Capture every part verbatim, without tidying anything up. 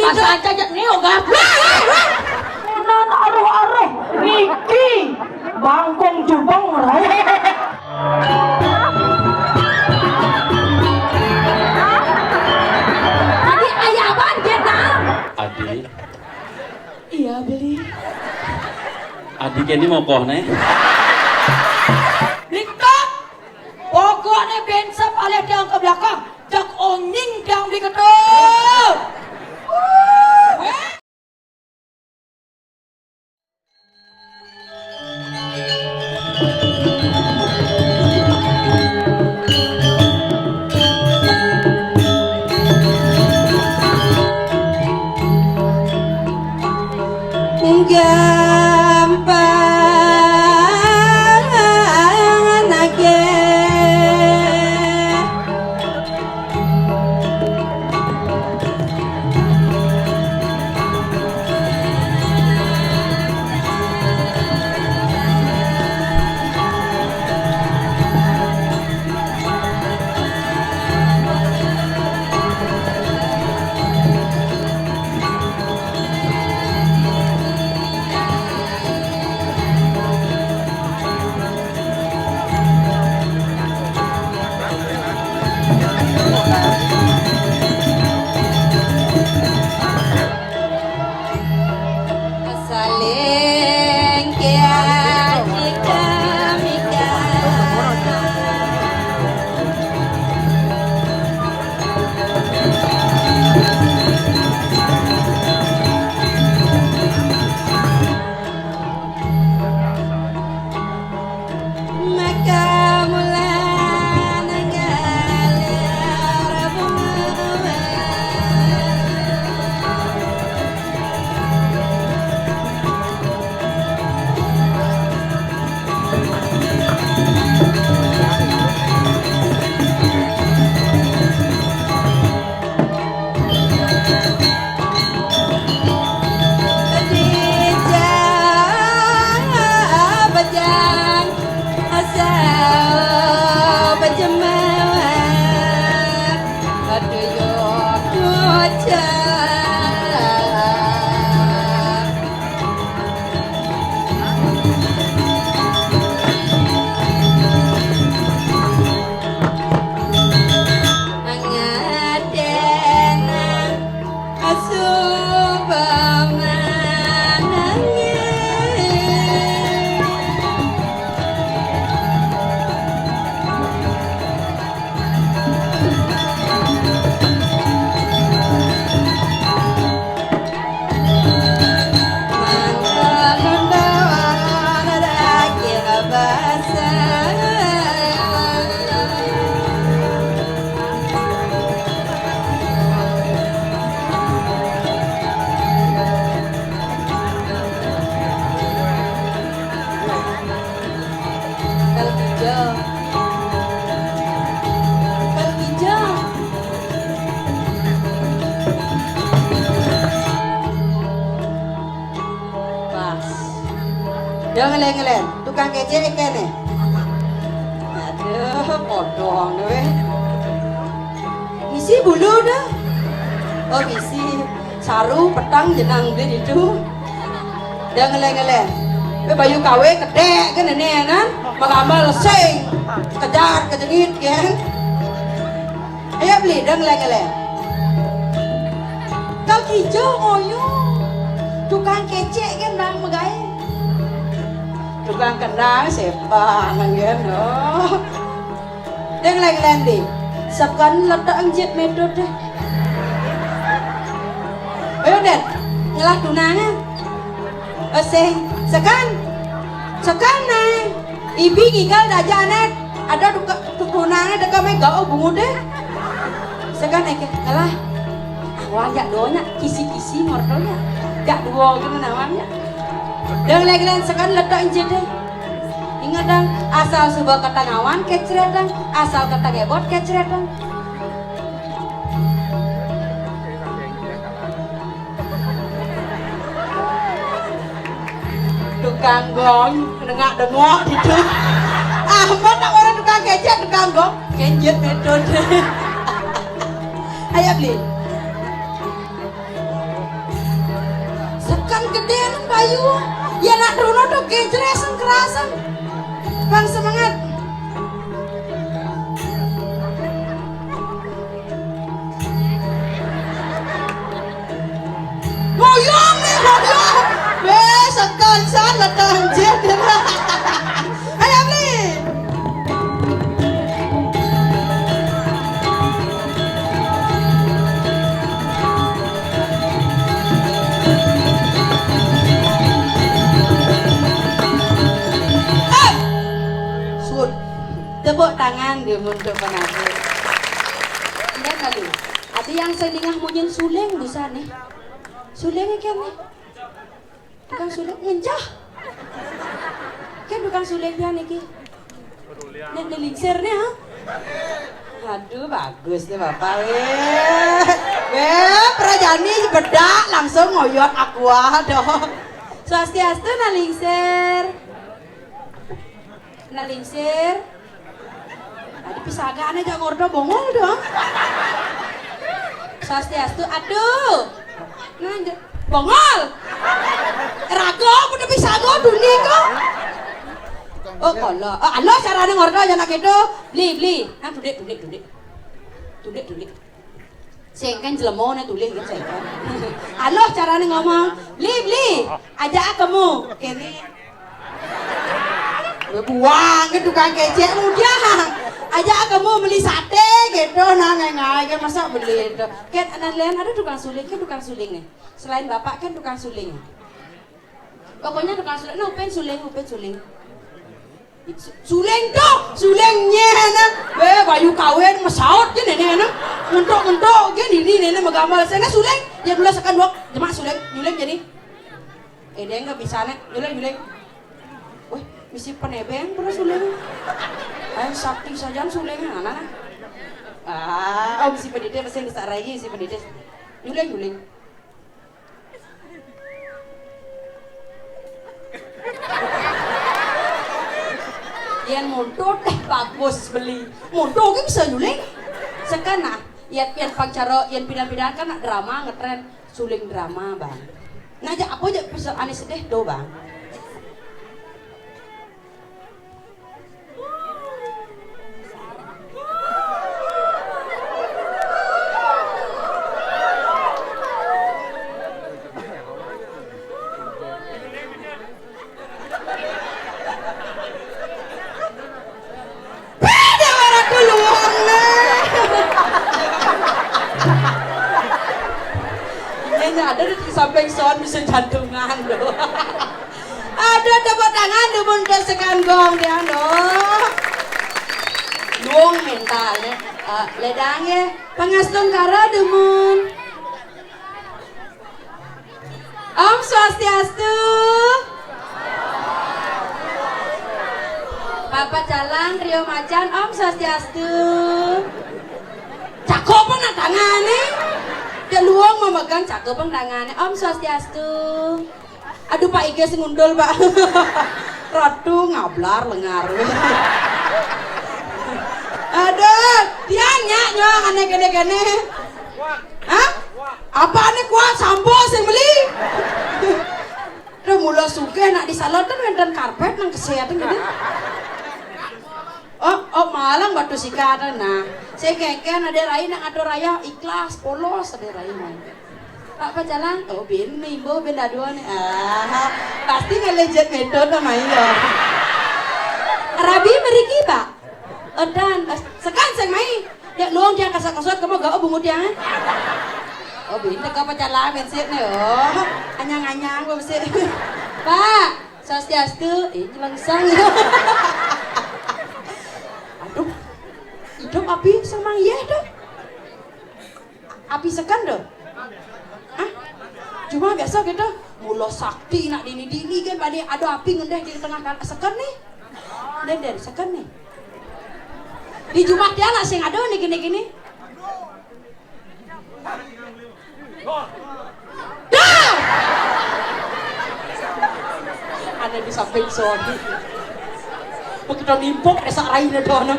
Saja jek ni ogah. Nan aruh-aruh niki bangkung jubeng. Adi, aya aban jek nah? Adi. Iya, Beli. Adi keni mokoh ne. Lintak. Pokokne bensep alih tiang ke belakang. Jak onying tiang beli ketuk. Gampang ake. Saling kian kita mika. Maka mula nanggalir bunga. Ngatena asuba manange. Kal Kijang. Kal Kijang. Pas. Yo ngelen-ngelen, tukang kecek kene. Aduh, podong deh. Ngisi bulu dah. Oh, ngisi. Saru petang jenang beli itu. Dia ngeleng-ngeleng. Pe bayu kawe kedek ke nene kan. Mengamal sing. Kejar kejengit kan. Ayo beli dia ngeleng-ngeleng. Kal Kijang ngoyo. Tukang kecek kan bang megai. Tukang kendang sepak nang kan. Oh. Deng leng-leng di. Sekan letak enjit medot deh. Ayo, Den. Ngelah tunangan. Eh, sing. Sekan. Sekan, nai. Ibi ngigal daja anet. Ada duka, tunangan deka me gao bungu deh. Sekan eke. Ngelah. Awang jak donya. Kisi-kisi ngordonya. Jak dua gitu nawanya. Deng leng-leng sekan letak enjit deh. Ingat dang, asal suba kata ngawan kecret dang, asal kata ngebot kecret dang. Tukang gong, nengak dengok gitu. Amat nak orang tukang kecek, tukang gong, kenjet metode. Ayo beli. Ayo, ya nak trono to kecresen kerasen. Bang semangat. Ngoyong nih, ngoyong. Weh, sekan san letang jet. Ayo, Bli. Sun. Tepuk tangan dia untuk penari. Nggak tahu. Ada yang sing dingeh munyin suling bisa nih. Suling kan nih. Tukang suling ngencah. Kan tukang suling dia niki. Nek nelingsir nih, ha? Aduh, bagus nih Bapak. Weh. Weh, prajani bedak langsung ngoyot aqua dong. Swastiastu, nalingsir. Nalingsir. Tadi pisagane jak ngordo bongol dong. Swastiastu, aduh. Nah, bongol. Rago, udah pisago, duni kok. Oh, kala. Oh, alo carane ngordo ya nak itu. Bli, bli. Ah, dudik, dudik, dudik. Dudik, dudik. Sengken jelemone tulih kan sengken. Aloh carane ngomong, "Bli, Bli, ajak kemu." Kene. Buang ke tukang kecek mudah. Ajak kemu beli sate gitu, nah ngai-ngai ke masa beli itu. Kan anak lain ada tukang suling, kan tukang suling nih. Selain bapak kan tukang suling. Pokoknya tukang suling, nah upen suling, upen suling. Su-, suling tuh, suling nyene. Weh, bayu kawin mesaut je nene ne. Ngentok-ngentok je diri nene megamal. Sene suling, ya dulu sekan dua, jemak suling, nyuling jadi. Eh, dia nggak bisa ne, nyuling, nyuling. Weh, misi penebeng pernah suling. Ayo sakti saja suling anak. Ah, oh misi pendidik mesin besar lagi misi pendidik. Nyuling, nyuling. Yen monto teh bagus beli. Monto ki bisa nyuling. Sekan nah, yen yen pang cara yen pindah-pindah kan nak drama ngetren suling drama, Bang. Nah, aja apa aja bisa ane sedih do, Bang. Pede ora kuluang ne. Iya, ada di samping sound bisa jantungan loh. Ada tepuk tangan demun ke sekan gong dia no. Luang mental ya. Eh, ledang ya. Pangastungkara demun. Om Swastiastu. Papa Calang, Rio Macan, Om Swastiastu. Cakep nak tangane. Dia luang memegang cakep tangane. Om Swastiastu. Aduh, Pak Iges ngundul, Pak. Ratu ngablar lengar. Aduh, tiang nyak nyong ane kene-kene. Hah? Apa ane kuat sampo sing beli? Udah mula sugih nak di salon kan wenten karpet nang kesehatan gitu. Oh, oh malang batu sikatan nah. Saya kengken ada rai nak ngatur raya ikhlas polos ada rai mah. Pak Pacalang, oh bin nih, bo bin dua nih. Ah, pasti ngelejek metode main dong. Rabi meriki, Pak. Edan, eh, sekan sing mai. Ya luang dia kasar kasar kamu gak bungut yang. Oh, bin teka Pacalang bensin nih. Oh, anyang-anyang gue sih. Pak, Swastiastu, eh nyelengsang. Aduh, hidup api semang iya tuh. Api sekan tuh. Hah? Cuma biasa gitu. Mula sakti nak dini-dini kan pada ada api ngendeh di tengah kan sekan nih. Den den sekan nih. Di jumah dia nak sing ada nih gini-gini. Dah! Ada di samping Sony. Begitu nimpuk esak raine dono.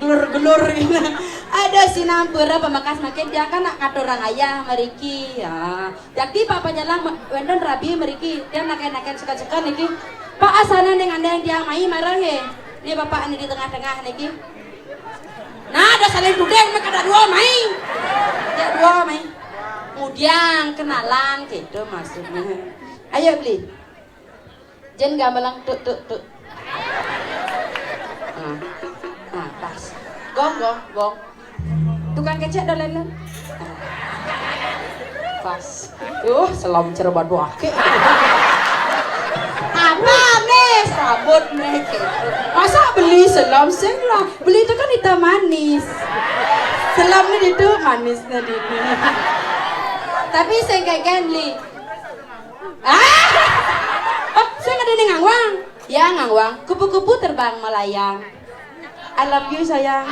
Gelur-gelur ini. Ada Sinampura pamekas mangkin tiang kan nak ngaturang ayah mriki. Ya. Jakti Pak Panjalang ma-, wénten rabi mriki. Tiang naken-naken seken-seken niki. Pak, asana ning andeng tiang mai marang nggih. Ini Bapak ini di tengah-tengah niki. Nah, ada saling tuding, maka ada dua mai. Ya, dua mai. Kemudian kenalan gitu maksudnya. Ayo, beli. Jen gamelan, tuk, tuk, tuk. Nah, nah, pas. Gong, gong, gong. Tukang kecek dolen. Nah. Pas. Duh, selam cerebat wake. Apa nih? Serabut nih gitu. Masa beli selam sing lah? Beli itu kan hitam manis. Selam nih itu manis nih. Tapi sing kayak li. Ah! Oh, saya nggak ada yang ngawang. Ya, ngawang. Kupu-kupu terbang melayang. I love you, sayang.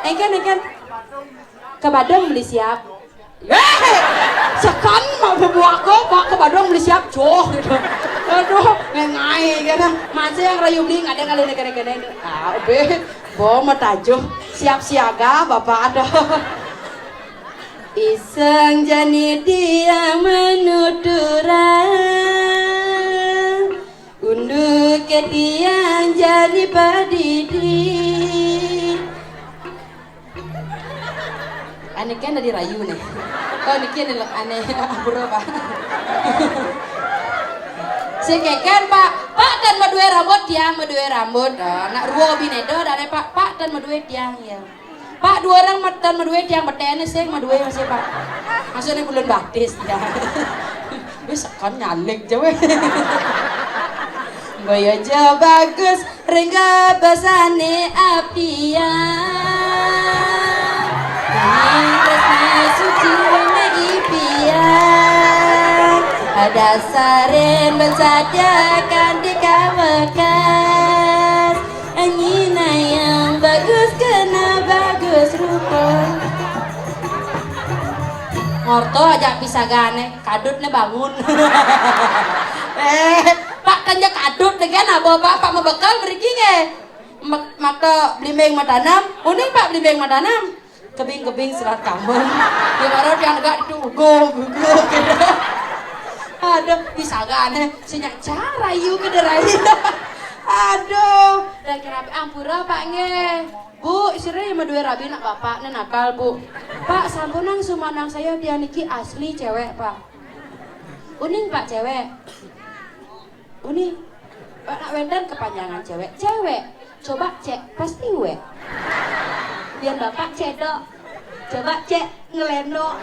Engken, engken. Ke Badung beli siap. Eh, sekan mau bawa aku, Pak, ke Badung beli siap, coh, gitu. Aduh, ngengai, gitu. Masih yang rayu beli, nggak ada kali negara-negara itu. Ah, be, bo mau tajuh. Siap siaga, Bapak, aduh. Iseng jani tiang manuturan, unduk ke tiang jani padidi. Ane kan dari rayu nih. Oh, niki ane lek ane ampura, Pak. Sing keken, Pak. Pak, tan madué rambut, tiang madué rambut. Oh, nak ruo bineda dane, Pak. Pak, tan madué tiang ya. Pak, dua orang mat-, tan madué tiang betene sing madué masih, Pak. Maksudnya bulan batis ya. Wis kan nyalik je weh. Boyo aja bagus ring gabasane apian. Ning tresna suci me ipian. Ada saren bersadiakan di kawekas. Anjina yang bagus kena bagus rupa. Ngorto aja pisagane, kadut ne bangun. Eh, Pak, kan ja kadut ne kan, apa, Pak, Pak mau bekal mriki nggih. Mak-, mata blimbing matanam, uning, Pak, blimbing matanam. Kebing-kebing serat kamen. Dia baru dia negak itu, guguk, guguk, gitu. Aduh, pisagane, sing cara yu ke derai. Aduh, dan kenapa ampura, Pak, nggih. Bu, sira ya madué rabi nak bapak ne nakal, Bu. Pak, sampunang sumanang saya dia niki asli cewek, Pak. Uning, Pak, cewek. Uning. Pak, nak wénten kepanjangan cewek. Cewek. Coba cek, pasti wek. Biar bapak cedok. Coba cek, ngeleno.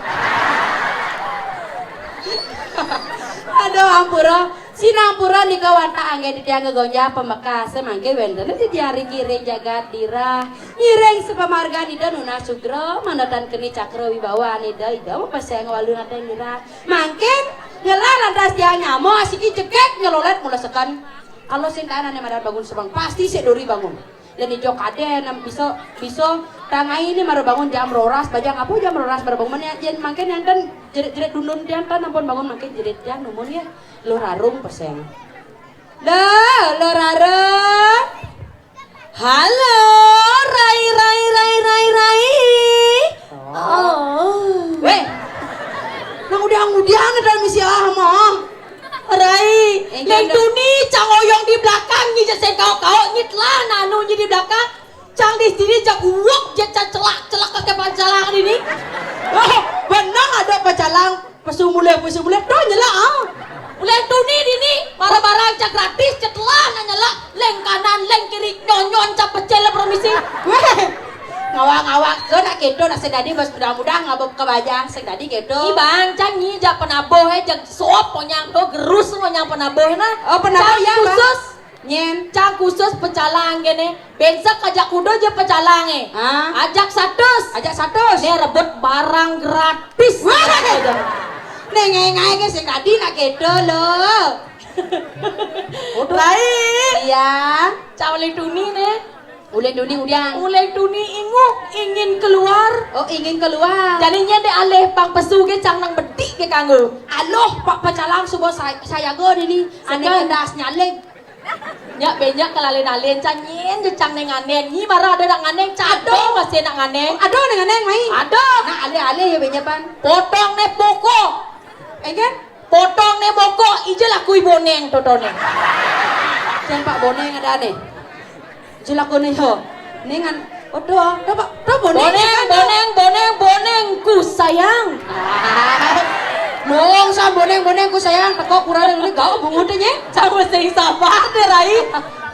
Aduh, ampura. Sinampura nika wantah anggé titiang gegonjah pamekas, mangké wénten titiang riki ring jagat dirah. Ngiring sapamargan Ida nunas sugra, manatan keni cakra wibawa Ida, Ida mapeseng walu nata dirah. Mangkin ngelah lantas tiang nyama, siki jegég nyelolét mula seken. Kalau sing tahan ane madan bangun semeng, pasti sik duri bangun. Dan ijo kadén, nam bisa, bisa tangai ini mara bangun jam roras, bajang apa jam roras mara bangun. Mani yen mangkin enten jerit-jerit dundun tiang tan ampun bangun mangkin jerit tiang numun ya. Luh Rarung peseng. Lah, Luh Rarung. Halo, Rai, Rai, Rai, Rai, Rai. Oh. Weh. Nang udiang-udiang ada misi ah mah. Rai, Neng Tuni cang oyong di belakang nyi jeseng kaok-kaok nyi telah nanu nyi di belakang. Cang di sini jak uwok je cang celak-celak ke pacalang ini. Oh, benang ada pacalang. Pesu mulih, pesu mulih, doh nyelak, ah. Uleng Tuni dini, barang-barang cak gratis, cak telah nak nyelak, leng kanan, leng kiri, nyonyon cak pecel permisi. Weh, ngawak-ngawak ke nak keto nak sedadi bas mudah-mudah ngabuk ke bajang sedadi keto. Ih, Bang, cang nyi jak penabuh, eh, jak sop monyang to, gerus monyang penabuh nah. Oh, penabuh. Cang ya, Bang. Khusus. Nyen. Cang khusus pecalang kene. Bensek ajak kuda je pecalang e. Ah. Ajak satus. Ajak satus. Ne rebut barang gratis. Wah. Neng engai ke sing tadi nak kedo lo. Udah. Lain. Iya. Cang Uleng Tuni ne. Uleng Tuni udiang. Uleng Tuni inguk ingin keluar. Oh, ingin keluar. Jadi nyen de alih pang pesu ke cang nang bedik ke kanggo. Aloh, Pak Pecalang suba sa-, sayaga dini. Ane sekan. Kedas nyaling. Nyak benyak kalalen-alen, cang nyen je cang ne ngandeng. Nyi mara ade nak ngandeng, cang ade masih nak ngandeng. Ade ne ngandeng, Mai? Ade. Nak alih-alih ya benyakan. Potong ne pokok. Engken? Potong ne pokok, ije lakui boneng totone. Cen pak boneng ade ne. Ije lakui ne yo. Ningan, waduh, coba, coba boneng. Boneng, kan? Boneng, boneng, boneng, ku sayang. Ah. Nong sam boneng, boneng, ku sayang. Teko kurang ini gak bungut aja. Cang mesti sabar deh, Rai.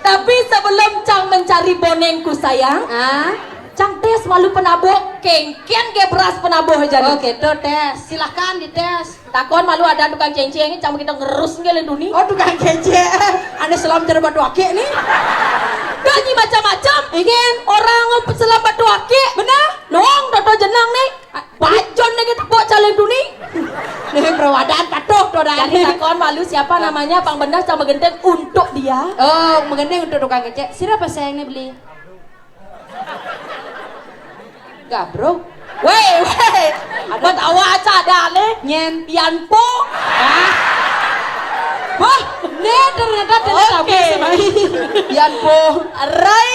Tapi sebelum cang mencari boneng ku sayang, ah? Cang tes malu penabuh, kengken ke beras penabuh aja nih. Oke, tuh tes. Silahkan dites. Takon malu ada tukang cenceng, cang kita ngerus nggih lenduni. Oh, tukang cenceng. Ane selam cara batu akik nih. Dah nyi macam-macam. Ingin. Orang selam batu akik. Benar? Nong, toto jenang nih. Pajon nih kita buat calon duni. Nih perawadan patuh tuh dah. Jadi takon malu siapa namanya, pang benar sama genteng untuk dia. Oh, mengenai untuk tukang kecek. Siapa sayang nih beli? Gabruk. Weh, weh. Aduh. Buat awak aja ada nih. Nyen. Yanpo. Ah. Wah, nih ternyata ternyata. Oke. Yanpo. Rai.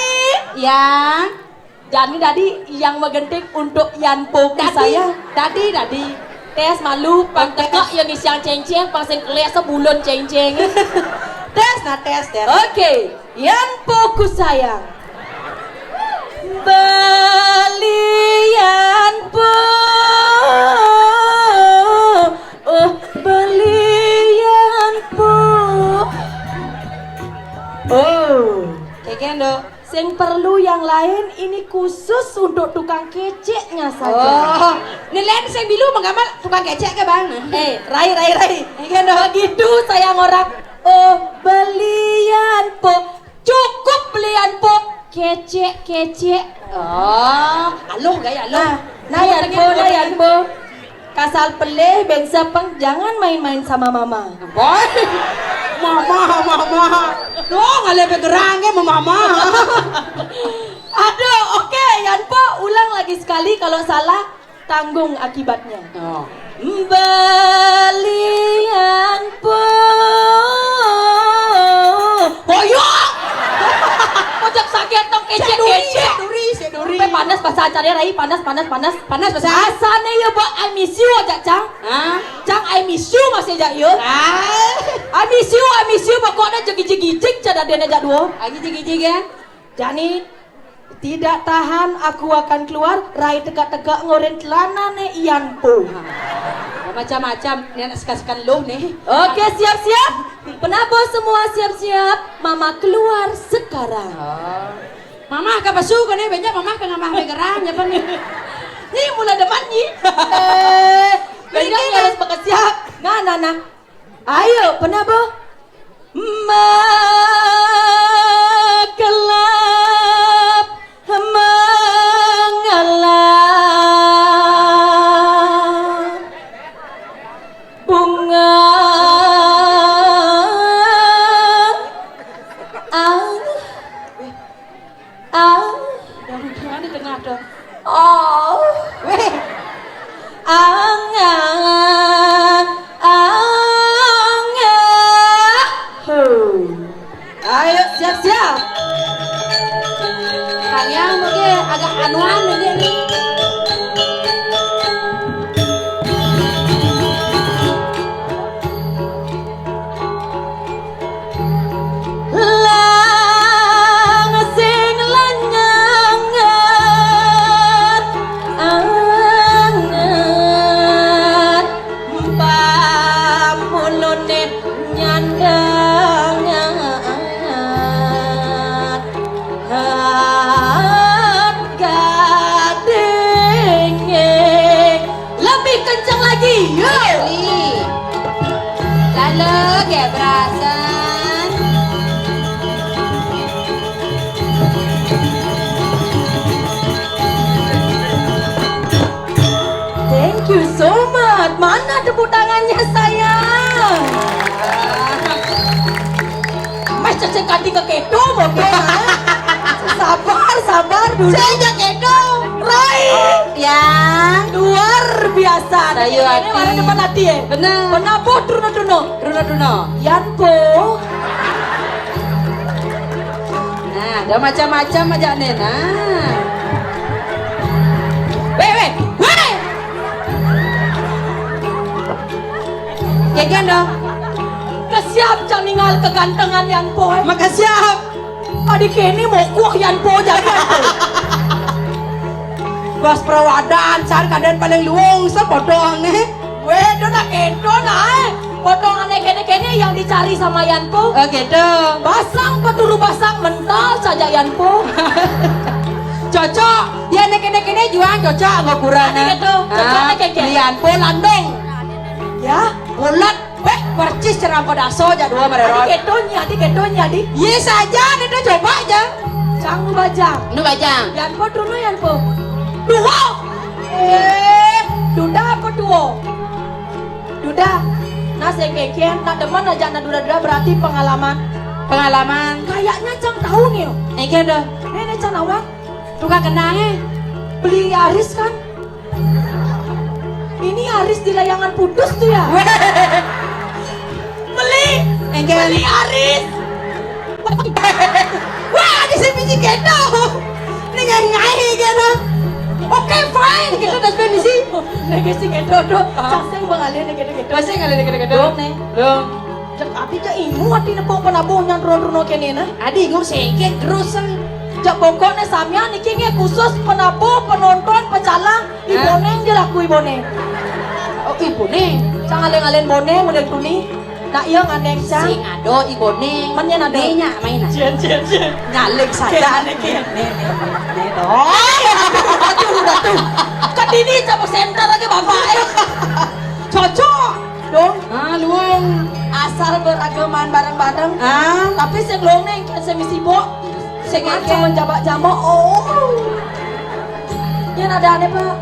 Yang. Jadi tadi yang megenting untuk Yanpo ku saya. Tadi, tadi. Tes malu, pang tekak yang isiang cenceng, pang sing keles sebulun cenceng. Tes, nah, tes, tes. Oke, Yanpo ku sayang. Belian po. Oh, belian po. Oh. Keken do. Sing perlu yang lain, ini khusus untuk tukang keceknya saja. Oh, ini lain sing bilu menggamal tukang kecek ke bang? Eh, rai, rai, rai. Keken do. Begitu saya ngorak. Oh, belian po. Cukup belian po. Kecek, kecek. Oh, aluh gaya aluh. Nah, nah, Yanpo, nah, Yanpo. Kasal pelih bensepeng, jangan main-main sama mama. Boy. Mama, mama. Tuh, ngalih begerang ke mama. Aduh, oke, Yanpo, ulang lagi sekali, kalau salah tanggung akibatnya. Oh. Belian po. Boyok. Ojak sakit tong kecek, kecek. Duri, duri. Sampai panas bahasa acaranya, Rai, panas, panas, panas. Panas bahasa. Asane yo, Mbok, I miss you aja, Cang. Hah? Cang, I miss you masih aja yo. Ah. I miss you, I miss you, pokoknya jegi-jegi jig cada dene aja duo. Lagi jegi-jegi ya? Jani, tidak tahan aku akan keluar, rai teka-teka ngoren telanane Yanpo. Macam-macam, ni anak sekan-sekan lo ni. Oke, siap-siap. Penabur semua siap-siap, mama keluar sekarang. Oh. Mamah ka pasu ka ni, banyak mamah ka ngamah mai garang, apa ni? Ni mula deman ni. Eh, banyak ni harus bakasiap. Nah, nah, nah. Ayo, penabur. Makelap mengelap bunga. Ah. Ah. Jangan di tengah dong. Oh. Weh. Angan, angan. Huh. Ayo, siap-siap. Kalian mungkin agak anuan ini nih. Lang sing lanyangan anget pamulune nyandangan hat gadenge. Lebih kenceng lagi, yuk. Lalu, ya, berasan. Thank you so much. Mana tepuk tangannya, sayang? Mas cacing kati ke keto, oke? Sabar, sabar dulu. Saya aja keto. Rai. Yang luar biasa. Saya ini hati. Mana depan hati ya? Benar. Penabuh Truno-Truno. Truno-Truno. Yanpo. Dah macam-macam aja nih, nah. Weh, weh, weh. Kénkén dah. Kasiap cang ningal kegantengan Yan Po, eh. Makasiap. Adi kéné mokoh Yan Po jani Yan Po. Bas perawadan, san kadén paling luung, sa potongané. Wéh, to nak kéto nah, eh. Potongané kéné-kéné yang dicari sama Yan Po. Oh, kéto. Basang peturu basang mental saja Yan Po. Cocok. Ya, né kéné-kéné juang cocok anggo ukuran. Adi kéto, cocok ah, né kénkén. Yan Po landung. Ya, bulat. Béh, percis cerangko daso ja dua mareron. Adi kéto nyi, adi kéto nyi, adi. Yé saja, né to coba ja. Cang nu bajang. Nu bajang. Yan Po tunu Yan Po. Dua. Eh, duda apa tuo? Duda. Nah, sing kénkén, nak demen aja nak duda-duda berarti pengalaman. Pengalaman. Kayaknya cang tahu nih. Kénkén dah. Né, né cang nawang. Tukang kenangé. Beli Yaris kan? Ini Yaris di layangan putus tuh ya? Beli. Enggak. Beli Yaris. Wah, di sini biji kéto. Ini ngai-ngai kéto. Oke, fine. Kéto das beli sih. Né sing kéto to. Ah. Cang sing bang alih né kéto-kéto. Masih ngalih kéto-kéto. Dong, né. Dong. Cék ati cék ingu ati nepuk penabuh nyang runo-runo kéné nah. Adi ingu sengkét terus, eh. Cék pokokné samian niki nggih khusus penabuh, penonton, pecalang, I Bonéng ja laku I Bonéng. Oh, I Bonéng. Cang alih-alih Bonéng modél tuni. Nak iya ngandéng cang. Sing ado I Bonéng. Men yén ado. Né nyak main ah. Cien, cien, cien. Nyaling saja. Kéné, kéné. Né, né, né, né, dong. Aduh, aduh, aduh. Kedini coba senter lagi bapak, eh. Cocok. Dong. Ah, luung. Asal beragaman bareng-bareng. Ah. Tapi sing luung né engkén sing misi bok. Sing engkén. Cuman jabak jamok. Oh. Yén adané, Pak.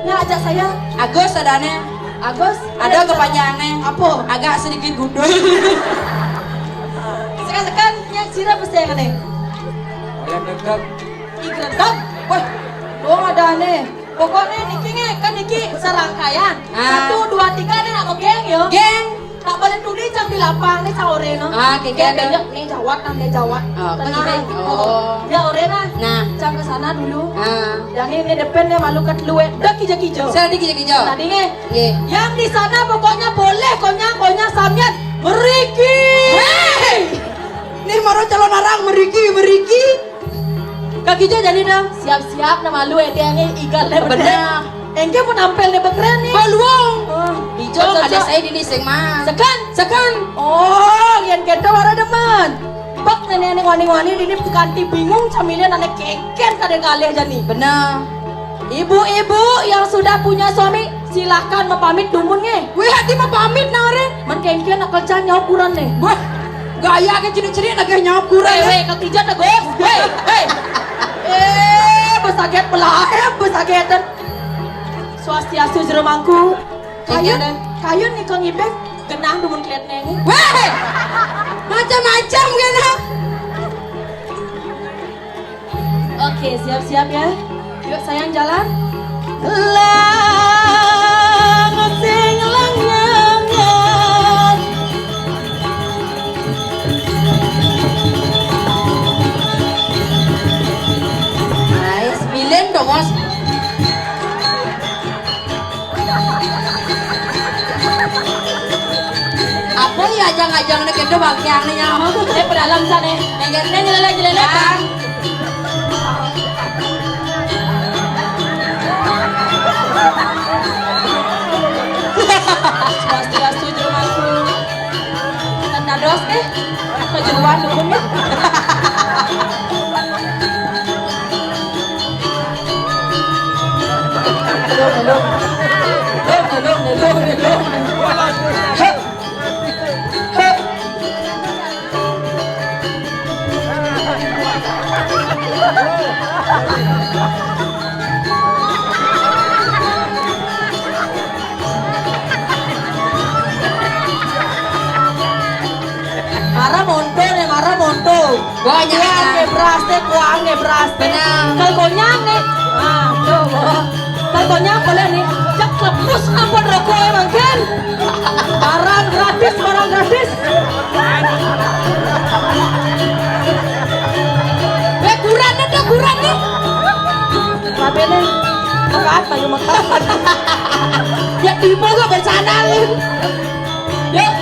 Nya ajak saya. Agus adané. Agus. Ada kepanjangané. Apa? Agak sedikit gundul. Sekan-sekan nya sira pasti yang aneh. Ih, gredeg. Wah, luung adané. Pokokné niki nggih, kan niki serangkaian. Ah. Satu, dua, tiga né nak begeng ya. Geng. Tak boleh tuni cang di lapang né cang oré no. Ah, oke, oke. Kéné né jawat, nang né jawat. Oh, tenang. Begitu. Oh. Ya oré nah. Nah. Cang ke sana dulu. Ah. Yang ini depan né malu kat lué. Dak kijo-kijo. Saya di kijo-kijo. Tadi nggih. Nggih. Yang di sana pokoknya boleh konyang-konyang samian. Mriki. Héi. Né mara calon arang mriki, mriki. Kaki jo jani dah. Siap-siap nah malu édéngé igal né bener. Bener. Engké pun ampel né bekeren né. Baluang. Oh. Ijo cocok. Ada saya di sing mah. Sekan. Sekan. Oh, yén kéto wara demen. Bek nénék wani-wani dini kanti bingung camilan ané kénkén kadén ngalih jani. Bener. Ibu-ibu yang sudah punya suami, silahkan mapamit dumun nggih. Wéh, ati mapamit nah oré. Men kénkén nak kerja nyaup kuran né. Wah, gaya ké ciri-ciri lagi nyaup kuran. Wéh, wéh, kaki jat Agus. Wéh, wéh. Eh, besagét belaép, besagét. Swastiastu jero mangku. Kayun, kayun nika ngibing genah dumun keliat nengé. Wéh, macam-macam genah. Oke, siap-siap ya. Yuk sayang jalan. Langut sing lengengan. Nice, bilin dong, Bos. Apa ya ajang-ajang né kéto bagian né nyaho. Né pedalam sané. Né né nyeleleh nyeleleh kan. Swastiastu jero mangku. Ten dados nggih. Kejeruan dukun nggih. Mara monto né, mara monto. Banyak. Kuang né beras té, kuang né beras té. Benar. Kal konyang né. Ah, coba. Kal konyang boleh né. Cék lepus ampun rokok emang kan. Barang gratis, barang gratis. Apa ini? Makan, ayo makan. Ya tiba gua bencana lu. Yuk.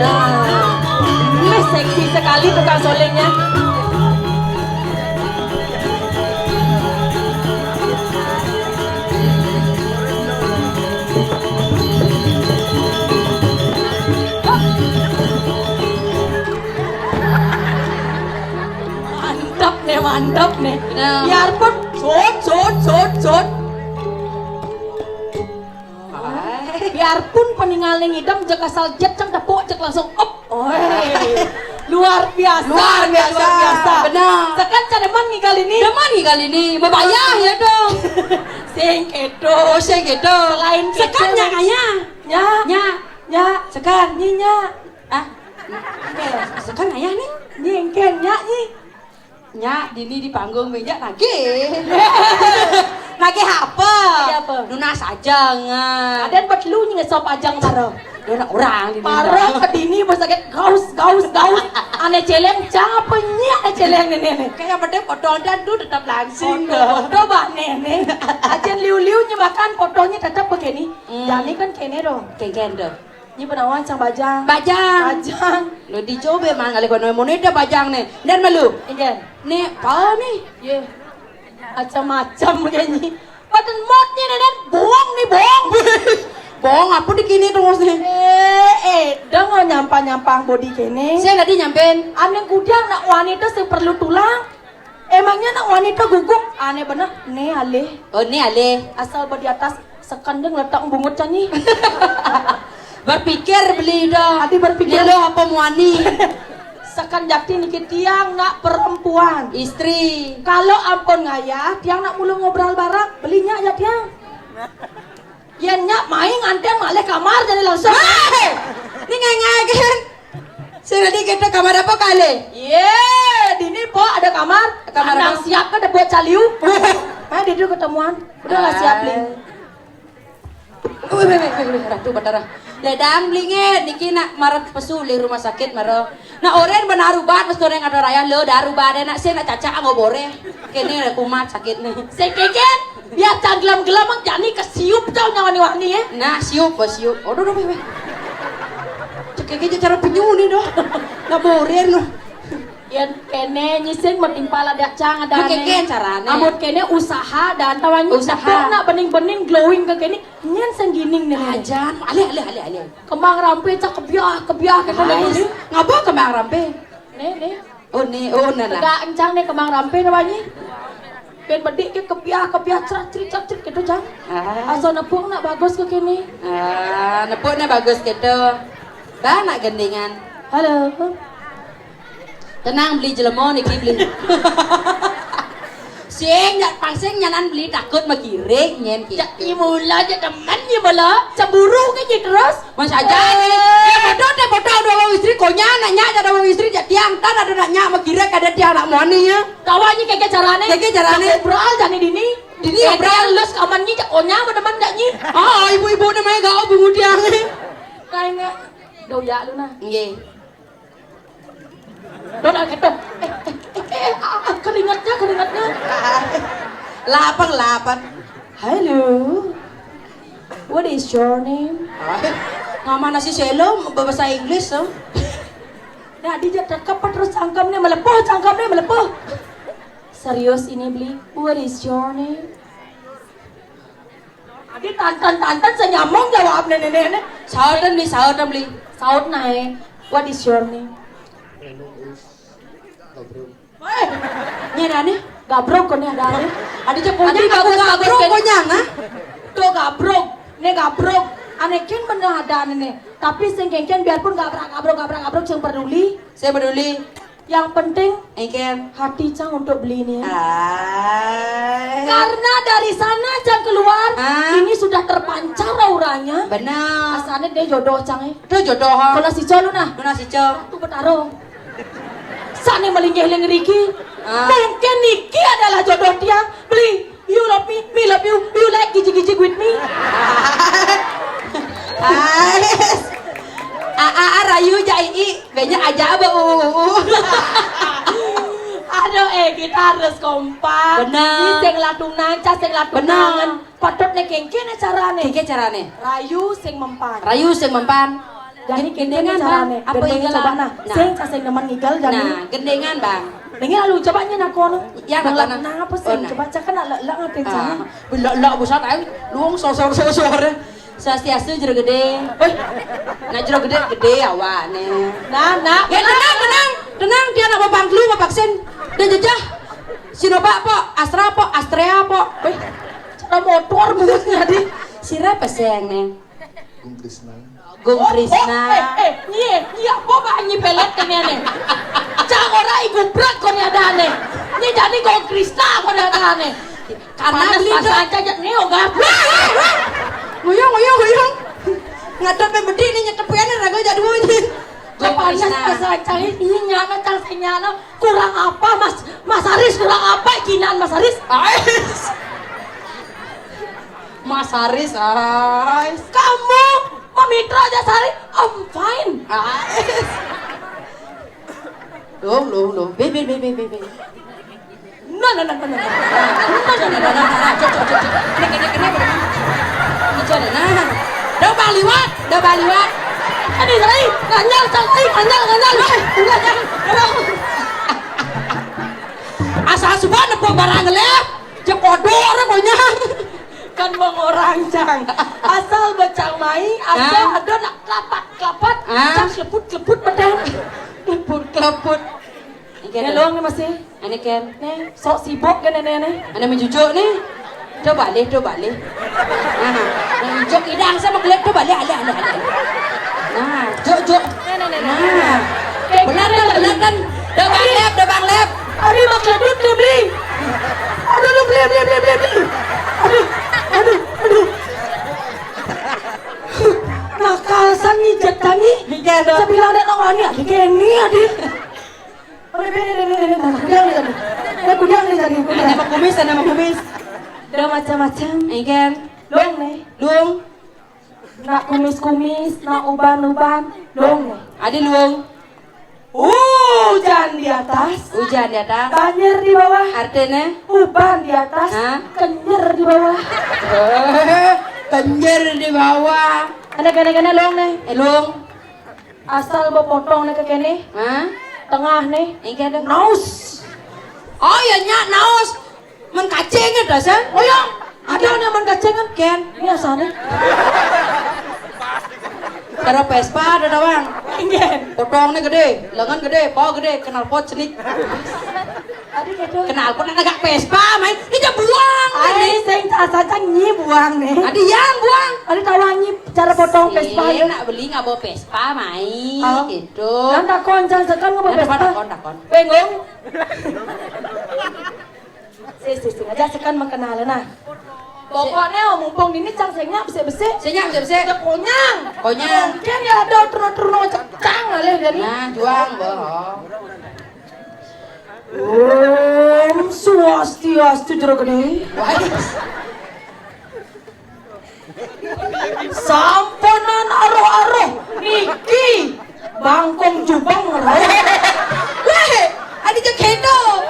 Nah, ini seksi sekali tukang solingnya. Mantap nih, mantap nih. Nah. Biarpun sut, sut, sut, sut. Biarpun peninggalan ngidam, jek asal jet cang tepuk, jek langsung up. Oi. Luar biasa. Luar biasa. Luar biasa. Benar. Sekan cak demen ngigal ini. Demen ngigal ini. Bebayar ya dong. Sing kedo. Oh, sing kedo. Selain kedo, sekan nyak ayah. Nyak. Nyak. Nyak. Sekan. Nyi nyak. Ah. Sekan ayah nih. Nyi engken nyak nyi. Nyak, dini di panggung meja nagih. Nagih apa? Nagih apa? Nunas aja nggak. Aden buat lu nyi ngesop aja maro. Dia orang, orang di Maro ke dini bos sakit gaus gaus gaus. Ane celeng cang apa nyi ane celeng nene ne. Kayak penting foto dan tuh tetap langsing. Foto, foto bah nene. Ajen liu-liu nyi makan fotonya tetap begini. Hmm. Jani kan kene dong. Kene dong. Nyi penawan cang bajang. Bajang. Bajang. Lo dicoba mang alih kono monita bajang ne. Dan malu. Injen. Ne pau nih. Ye. Macam-macam kayaknya. Paten mot nih dan bohong nih bohong. Bohong apa di kini terus nih? Eh, eh, dong nyampang-nyampang body kene. Saya tadi nyampein. Aneh kudiang nak wanita sing perlu tulang. Emangnya nak wanita guguk? Aneh bener. Nih alih. Oh, nih alih. Asal di atas sekan deh ngeletak bungut canyi. Berpikir beli dah. Adi berpikir. Ini lo apa muani? Sekan jakti niki tiang nak perempuan. Istri. Kalau ampun ngayah, tiang nak mulu ngobrol bareng, belinya aja tiang. Yen nyak main nganten malih kamar jadi langsung. Hei! Ini ngai-ngai kan? Saya tadi kita kamar apa kali? Ye, dini po ada kamar. Kamar apa? Siap kan ada buat caliu. Nah, dia dulu ketemuan. Udah lah siap nih. Wih, wih, wih, wih, wih, Ratu Batara. Ledang beli nge, niki nak maret pesu di rumah sakit maro. Nah, oren benar ubat, mas goreng ada raya lo, dar ubat enak sih nak cacak anggo bore. Kene ada kumat sakit nih. Sekeken, biar canggelam-gelam mang jani kesiup tau nyawa ni wani ya. Nah, siup, bos, siup. Aduh, aduh, wih, wih. Cek keke cara penyu nih doh. Nah, bore lo. Yen kene nyising mending pala dak cang ada. Keke carane. Amun kene usaha dan tawannya usaha. Nak bening-bening glowing ke kene nyen senggining nih. Ajan, alih, alih, alih, alih. Kembang rampe cak kebiah, kebiah kita nih. Ngapa kembang rampe? Nih, nih. Oh, nih, oh, nah, nah. Tegak encang nih kembang rampe namanya. Pen bedik ke kebiah, kebiah cerat cerit cerat cerit gitu cang. Ah. Asal nepuk nak bagus ke kene. Ah, nepuk nak bagus gitu. Bah nak gendingan. Halo. Tenang beli jelemo niki beli. Sing nyak pangsing nyanan beli takut megirik nyen ki. Ya imula aja temen ya bala. Cemburu ke ji terus. Mas aja. Ya bodoh deh bodoh ada wong istri konya nanya ada wong istri jadi tiang tan ada nanya megirik ada tiang nak muani ya. Kawannya kayak carane. Kayak carane. Ngobrol jani dini. Dini ngobrol. Lus kamannya cak konya teman gak nyi. Ah ibu-ibu namanya gak bungut tiang. Kayak nggak. Doyak lu nah. Nggih. Dona gitu. Eh, eh, eh, eh, ah, ah, keringatnya, keringatnya. Lapang, lapang. Hello. What is your name? Mama nasi selo bahasa Inggris tuh. Nah, dia terkepet terus cangkemnya melepuh, cangkemnya melepuh. Serius ini beli. What is your name? Adi tantan-tantan senyamong jawab nenek-nenek. Saut dan beli, saut dan beli. Saut nae. What is your name? Weh, nyerane gabrok kone ada ane. Adi cek konyang bagus gabrok konyang ah. Tuh gabrok, ne gabrok. Ane ken bener ada ane ne. Tapi sing ken biarpun gabrak gabrok gabrak gabrok sing peduli. Saya peduli. Yang penting engken hati cang untuk beli ini ya. Karena dari sana cang keluar, ini sudah terpancar auranya. Benar. Asane dia jodoh cang eh. Itu jodoh. Kalau si colu nah. Benar si col. Tuh betaro. Sane melinggih ling riki. Mungkin niki adalah jodoh dia. Beli. You love me, me love you, you like gijig-gijig with me. Ais. A, a, a, rayu jak ii, banyak aja ba u, u, u. Aduh, eh, kita harus kompak. Benar. Ni sing latunang, cah sing latunangan. Patut né kéngkén né carané. Kéngkén carané. Rayu sing mempan. Rayu sing mempan. Jani kéngkén gendengan, carané. Bang. Apa gendengan igel coba, ah? Nah. Nah. Sing cah sing nemen ngigel jani. Nah, gendengan, Bang. Dengar lu coba nyén aku anu. Ya, nang, nang, nang apa sih? Oh, nah. Coba cah kan lak lak ngapain sana? Ah, lak lak busan ayo luang sosor sosor. Swastiastu, Jero Gedé. Wéh, nak Jero Gedé gedé awakné. Nah, nah. Ya, tenang, tenang. Tenang, dia nak babangklu, babaksin. Dan jejah. Sinovac po, Astra po, Astrea po. Wéh, cara motor bungusnya di. Sira peséng né. Gung Krisna. Gung Krisna. Oh, oh, eh, eh, nyé, nyé apa bak nyé pelet kéné né? Cang ora iku brak koné adané. Nyé jani Gung Krisna koné adané. Karena panas beli pas aja jek né ogah. Wah, wah, wah. Nguyung, nguyung, nguyung. Ngadep bedik né nyetepin raga jadwal. Kok panas pas aja ini nyana cang sing nyana. Kurang apa, Mas? Mas Aris kurang apa, kinan Mas Aris? Ais. Mas Aris, ais. Kamu, Mamitra aja Sari, I'm fine. Ais. Dong, dong, dong. Be, be, be, be, be, be. No, no, no, no, no. No, no, no, no, no, no. Cok, cok, cok, cok. Kena, kena, kena, kena. Bicara, nah. Dah baliwat, dah baliwat. Ini, Sari, kanyal, Sari, kanyal, kanyal. Weh, kanyal, kanyal. Asal suba nepuk barang lep, jekodor pokoknya. Kan wong orang, Cang. Asal becang mai, asal ada nak kelapat-kelapat, Cang kleput-kleput pedang. Kleput-kleput. Ini kan. Hello, ini masih. Ini kan. Nih, sok sibuk kan ini, nih. Ada mencucuk nih. Coba leh, coba leh. Nah, nah, jok idang sama gelap, coba leh, leh, leh, leh. Nah, jok, jok. Nah, nah, nah. Nah. Benar kan, benar kan? Dah bang lep, dah bang lep. Ari mak ledut tuh, Bli. Aduh, lu, Bli, Bli, Bli, Bli, Bli. Aduh, aduh, aduh. Nakal san ni, jet tani. Iya, dong. Sebilang dek nang wani, adi keni, adi. Udah, udah, udah, udah, udah. Kudang nih tadi. Kudang nih tadi. Kudang. Ada kumis, ada kumis. Udah macam-macam. Ikan. Luang nih. Luang. Nak kumis-kumis, nak uban-uban, luang nih. Ada luang. Hujan di atas. Hujan di atas. Banjir di bawah. Artinya? Uban di atas. Hah? Kenjer di bawah. Kenjer di bawah. Ada kena-kena luang nih. Eh, luang. Asal bepotong nih ke kene. Hah? Tengah nih. Enggak ada. Naus. Oh ya, nyak naus. Men kacengnya dasar. Oh ya, ada nih men kacengan. Ken. Ini asalnya. Karo Vespa ada doang. Enggak. Potongnya gede, lengan gede, paha gede, knalpot cenik. Aduh, aduh. Knalpot nak agak Vespa, main. Ini dia buang. Ai, ini. Sing asa nyi buang nih. Ada yang buang. Ada tahu nyi cara potong Vespa ya? Nak beli nggak bawa Vespa, main. Oh. Gitu. Kan takon, jangan sekan nggak bawa Vespa. Takon, takon. Bingung. Si, si, si, aja sekan mengenal nah. Pokoknya mumpung ini cang senyap besik-besik. Senyap besik-besik. Konyang. Konyang. Mungkin ya ada turun-turun cang alih dari. Nah, juang, boh. Om Swastiastu, Jero Gede. Wais. Samponan aroh-aroh niki bangkong jubeng. Weh, ada jekedo.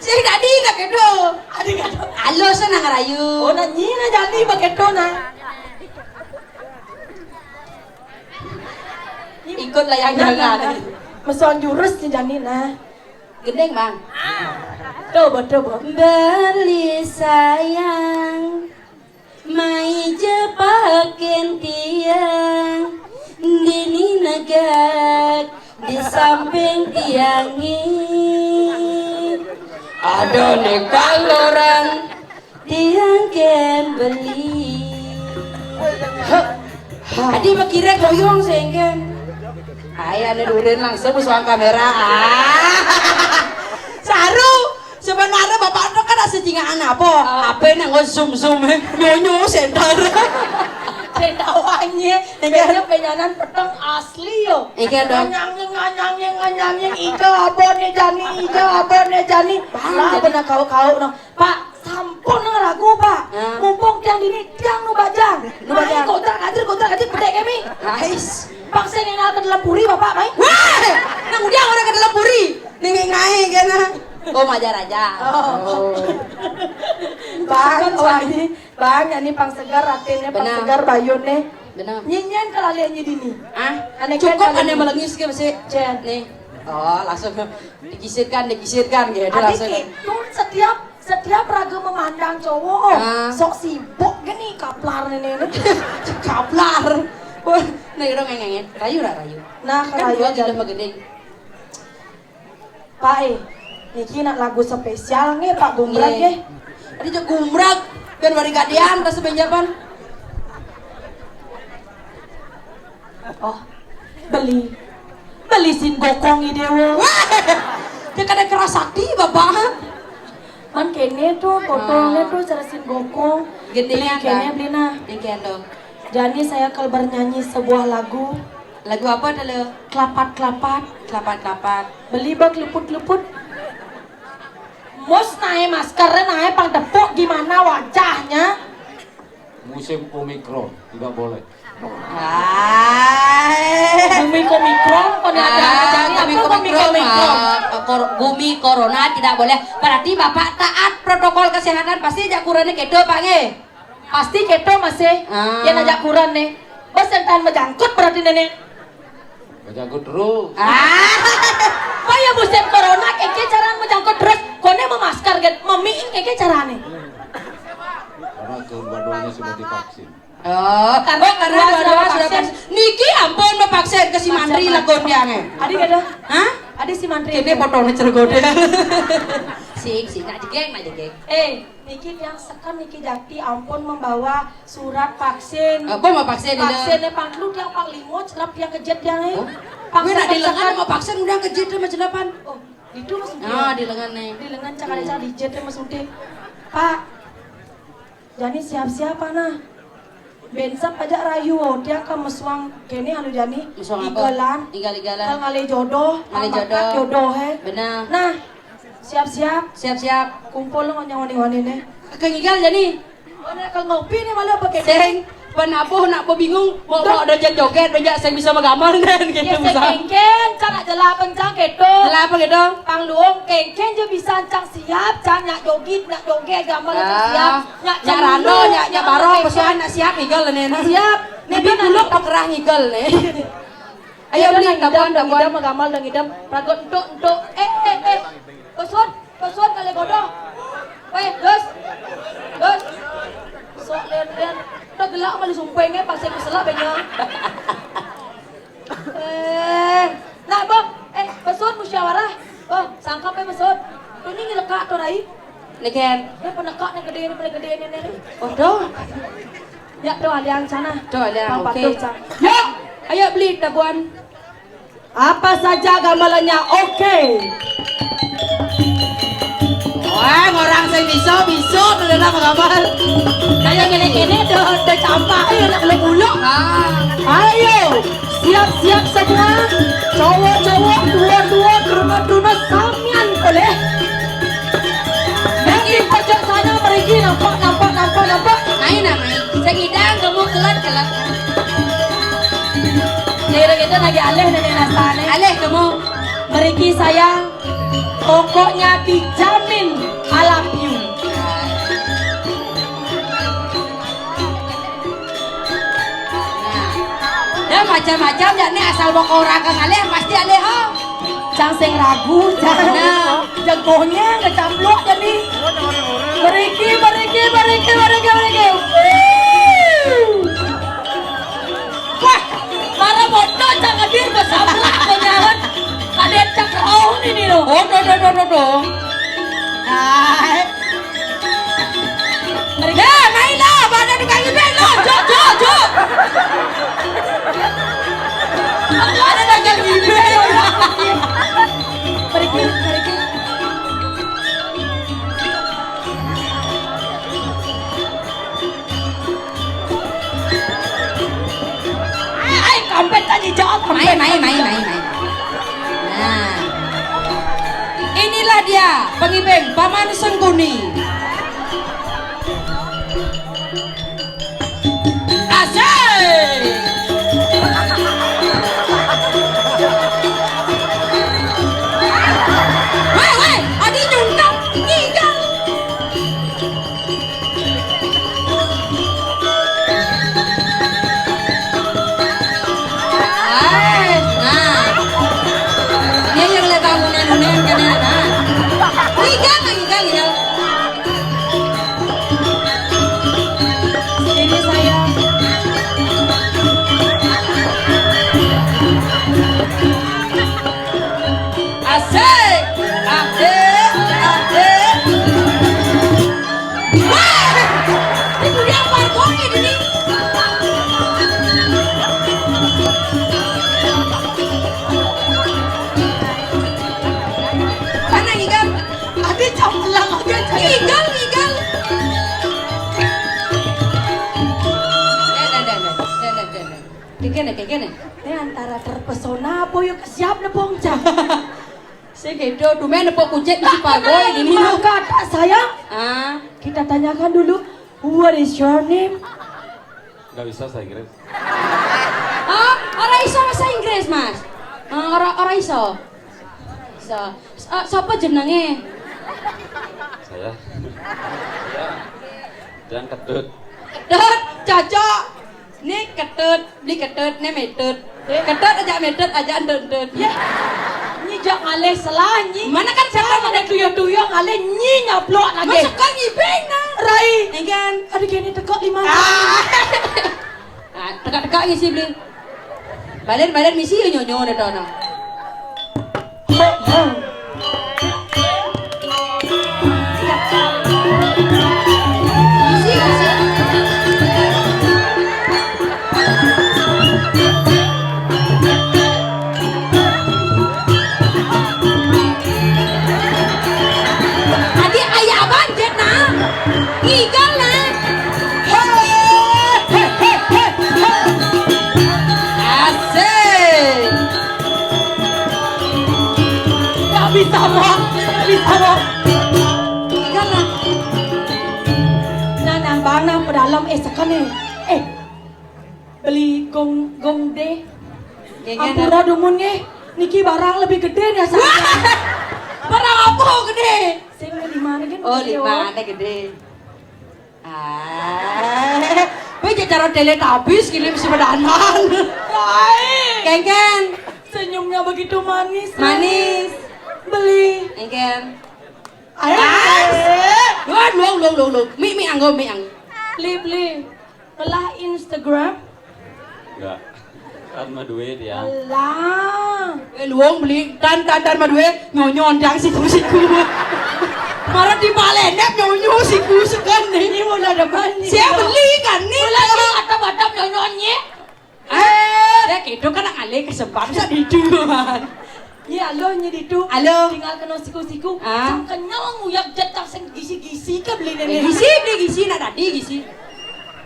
Saya tadi nak kedo. Ada kedo. Alus sana ngerayu. Oh, nak nyi nak jadi bekedo nah. Ikut lah yang jangan. Meson jurus ni jani nah. Gending, Bang. Coba, coba. Beli sayang, mai jepakin tiang, dini negak di samping tiang ni. Ada ni kalorang Tiang kén beli. Hah? Adi makiré koyong sengkén. Ayo, anu durin langsung musuhan kamera. Ah. Saru, sebenarnya bapak itu kan asa jingaan apa? Apa nang zoom zoom, eh? Nyonyo sentar. Sendawanya, kayaknya penyanan peteng asli yo. Iya dong. Nganyangnya, nganyangnya, nganyangnya, ija apa nih jani, ija apa nih jani. Lah, jadi benar kau-kau no. Pak, sampun nang ragu, Pak. Hah? Mumpung Tiang dini, tiang nu bajang. Nu bajang. Mai, kontrak aja, kontrak aja, bedek kami. Ais. Paksa ngenal ke dalam puri, Bapak, mai. Wah, nang udah orang ke dalam puri. Ning ngae kena. Oh, majar aja. Oh. Oh. Bang, oh, ini, Bang, ini pang segar, ratinnya pang segar, bayunnya. Benar. Nyinyen ke lali nyi dini. Ah, cukup ane melengis ke masih. Cen. Nih. Oh, langsung digisirkan, digisirkan gitu. Adik langsung. Itu setiap, setiap raga memandang cowok, oh, ah, sok sibuk gini, kaplar nenek. Kaplar. Wah, nah, udah ngengengin. Rayu lah, rayu. Nah, kan rayu dua aja. Udah gedeng. Pak, eh, niki nak lagu spesial nggih, Pak Gumbrag nggih. Ada je Gumbrag, ben wari gadian, rasa benjapan. Oh, beli. Beli sin gokong ide wo. Wah, dia kada keras sakti, Bapak. Man kene tuh, fotonya tuh cara sin gokong. Beli apa? Kene, beli nah. Yang kene tuh. Jani saya kalau bernyanyi sebuah lagu. Lagu apa tuh, lo? Kelapat-kelapat. Kelapat-kelapat. Beli bak luput-luput. Mus nae masker, nae pang tepuk gimana wajahnya? Musim Omikron, tidak boleh. Hai. Gumi Omikron, kok ada aja nih, gumi apa gumi Omikron, Omikron? Ah, kor-, gumi corona tidak boleh. Berarti Bapak taat protokol kesehatan, pasti jak kurane kedo, Pak, nggih? Pasti kedo masih. Ah. Yang ajak kurane. Bos yang tahan menjangkut berarti nenek. Menjangkut terus. Ah. Kok ya musim corona, keke caraan menjangkut terus. Kone memasker, get, memiing keke carane. Karena kedua-duanya sudah divaksin. Oh, karena, oh, karena dua-dua sudah vaksin. Niki ampun mevaksin ke si Mantri lagon dia nge. Adi kada? Hah? Adi si Mantri. Ini fotonya cergode. Sing, sing, nak jegeng, nak jegeng. Eh, niki tiang seken niki jakti ampun membawa surat vaksin. Apa mau vaksin ini? Vaksin yang pang telu tiang pang limo celap tiang kejet tiang, eh. Oh. Pang seken, nak di lengan seken. Mau vaksin udah kejet sama celapan. Oh, itu maksudnya. Ah, di lengan nih. Di lengan cakar cakar dijet ya maksudnya. Pak, Jani siap-siap, nah. Bensap aja rayu, oh, dia ke mesuang kene anu Jani. Mesuang apa? Igelan. Igal-igalan. Kal ngale jodoh, ngale jodoh. Jodoh, he. Benar. Nah, siap-siap. Siap-siap. Kumpul lo ngonyang wani-wani ne. Ke ngigal Jani. Mana ke ngopi nih malah pakai. Seng. Penabuh nak bingung, mau, mau ada joget, banyak saya bisa menggambar dan gitu. Ya, bisa. Kengken, cara jelah pencang gitu. Jelah apa gitu? Pangluung, kengken je bisa cang siap, cang nyak jogit, nyak joget, gambar cang siap. Ah. Nyak rando, nyak, nyak barong, pesuan, nyak siap, ngigel nih. Siap. Nih, bibi dulu pekerah ngigel nih. Ayo, beli, tabuan, tabuan. Ngidam, ngidam, gamal, dah ngidam. Ragot, entuk, entuk. Eh, eh, eh. Pesuan, pesuan, kali bodoh. Weh, dos. Dos. Sok, lian, lian. Udah gelak, malu sumpengnya, pas saya keselak, banyak. Eh, nak, Bang. Eh, besut musyawarah. Bang, sangkap, eh, besut. Tuh, ini ngelekak tuh, Rai. Neken. Ini penekak nih, gede ini, paling gede ini, nih. Waduh. Ya, tuh, alian sana. Tuh, alian, oke. Bang Patuh, sana. Yuk, ayo beli tabuan. Apa saja gamelannya, oke. Wah, orang sing bisa, bisa, bener apa gambar? Kayak gini-gini, udah, udah campak, ayo, nak belum buluk. Ah. Ayo. Siap-siap semua, cowok-cowok, dua-dua, teruna-teruna, samian boleh. Yang di pojok sana, pergi, nampak, nampak, nampak, nampak. Main, ah, main. Sing idang, gemuk, kelat, kelat. Kira kita lagi alih nih, nih, rasanya. Alih, gemuk. Meriki sayang, pokoknya dijamin I love you. Nah, ya macam-macam ya nih, asal mau ke orang ke ngalih pasti ada, ho. Cang sing ragu, cang. Nah. Jagonya kecaplok jadi. Meriki, meriki, meriki, meriki, meriki. Wah, para moto cang hadir besaplak penyaran. Kadet cak raun ini loh. Oh, do, do, do, do, do. Hai. Dah, main dah, pada tukang ibek lo. Jok, jok, jok. Aku ada dagang ibek. Pergi, pergi. Ai, ai, kampret tadi jawab. Main, main, main, main, main. Nah. Inilah dia, pengibing Paman Sengkuni. Kayak gini. Ini antara terpesona apa yo kesiap nepung cah. Sing gitu, dumen nepuk kucing si Pak Boy gini. Maka tak sayang. Ah. Kita tanyakan dulu, what is your name? Nggak bisa bahasa Inggris. Oh, ora iso bahasa Inggris, Mas. Oh, ora ora iso. Iso. S- eh, sapa jenenge? Saya. Ya. Yang kedut. Kedut, cocok. Ini ketut, beli ketut, ini metut. Ketut aja metut, aja entut-entut. Ya. Nyi jok ngalih selah, nyi. Mana kan saya ada tuyul-tuyul ngalih, nyi nyaplok lagi. Masuk kan ngibing, nah. Rai. Enggan. Ada kene tekok lima. Ah. Ah, tekok-tekok ngisi beli. Balen-balen misi ya nyonyo ada tono. Adi aya apaan, Jet, nah? Ngigal, nah. Asik. Nggak bisa, Wak. Nggak bisa, Wak. Ngigal, nah. Nah, nang bang, nang pedalem, eh, sekan, eh. Eh, beli gong gong deh. Gengnya ampura dumun nggih. Niki barang lebih gede ya saya. Barang apa gede? Sing lima niki. Oh, lima ada gede. Ah, kowe cek cara Teletubbies kirim sepedanan. Baik. Kengken. Senyumnya begitu manis. Manis. Beli. Kengken. Ayo. Luang, luang, luang, luang, luang. Mi, mi anggo, mi ang. Beli, beli. Ngelah Instagram? Enggak. Kan mah duit ya. Alah. Eh, luang beli tan tan tan mah duit nyonyo ndang siku-siku. Marah di palenep nyonyo siku sekan nih. Ini mau ada mani. Saya beli kan nih. Lagi atap-atap nyonyonnya. Eh, ya gitu kan ngalih kesempatan bisa dijual. Iya, halo, nyi ditu. Halo. Tinggal kena siku-siku. Ah. Cang kenyal nguyak jet cang sing gisi-gisi ke beli nenek. Gisi, beli gisi, nak tadi gisi.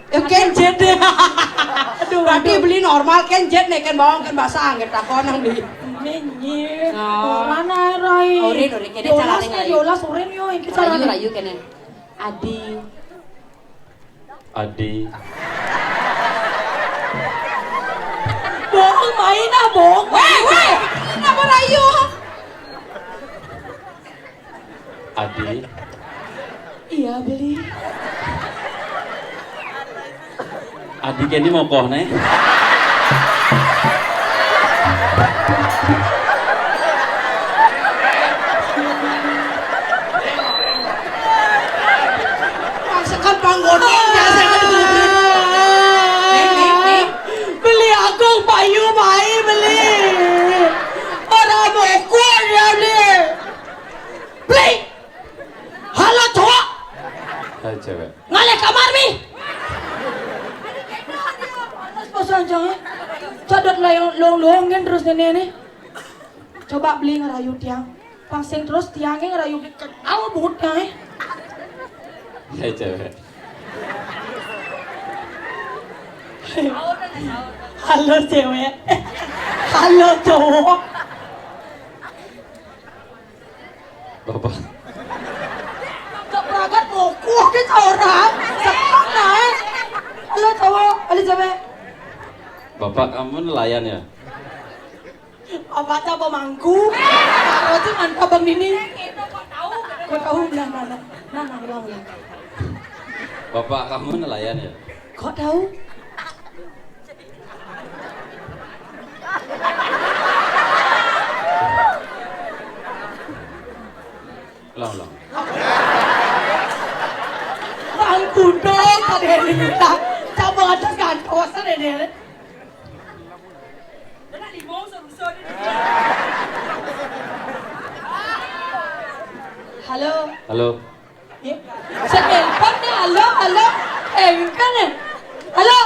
Yo, ken jet. Aduh, berarti aduh. Beli normal, ken jet nih, ken bawang, ken basah, angger takon nang beli. Nyi. Oh. Ora, Rai. Oren, oren, kene. Diolas, cara nih, diolas, oren yo, iki. Rayu, cara nih. Rayu kene. Adi. Adi. Bohong main ah, bohong. Weh, weh, kenapa rayu? Adi. Iya, beli. Adi kene mokoh nih. Masakan panggono biasa kan dulu. Beli aku payu mai beli. Ora mokor ya beli. Beli. Halo cowok. Hai cewek. Ngalih kamar mi. Panas pas ancang ya. Cadot layang long-longin terus nenek nih. Coba beli ngerayu tiang. Pang sing terus tiangnya ngerayu kenal bungut tiangnya. Hei cewek. Halo cewek. Halo cowok. Bapak. Gak berangkat mokok kita orang. Sepak naik. Halo cowok, halo cewek. Bapak kamu nelayan ya? Apa aja apa mangku? Apa aja mantap bang ini. Kau tahu? Nah, nah, nah, nah, nah, ulang, ulang. Bapak kamu nelayan ya? Kok tahu? Ulang, ulang. Mangku dong, ada yang minta. Coba atas kantosan ini. Halo. Halo. Ya. Saya telepon nih, halo, halo. Eh, bukan ya? Halo.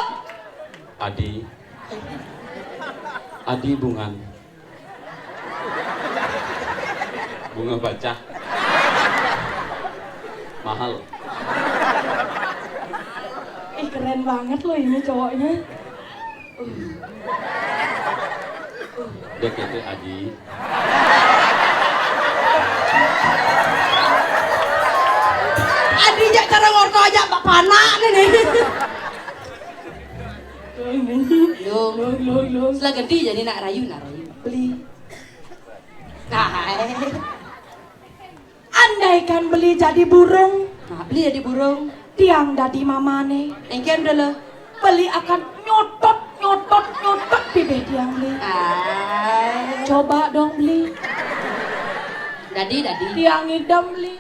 Adi. Adi Bungan. Bunga baca. Mahal. Ih, keren banget loh ini cowoknya. Uh. Dek kete Adi. Adi jak cara ngorto aja Pak Panak nih nih. Lung, lung, lung. Setelah gede jadi nak rayu, nak rayu. Beli. Nah, eh. Andaikan beli jadi burung, nah, beli jadi burung, tiang dadi mamane. Engken dulu. Beli akan nyotot, nyotot, nyotot bibih tiang beli. Ah. Coba dong beli. Dadi, dadi. Tiang idem beli.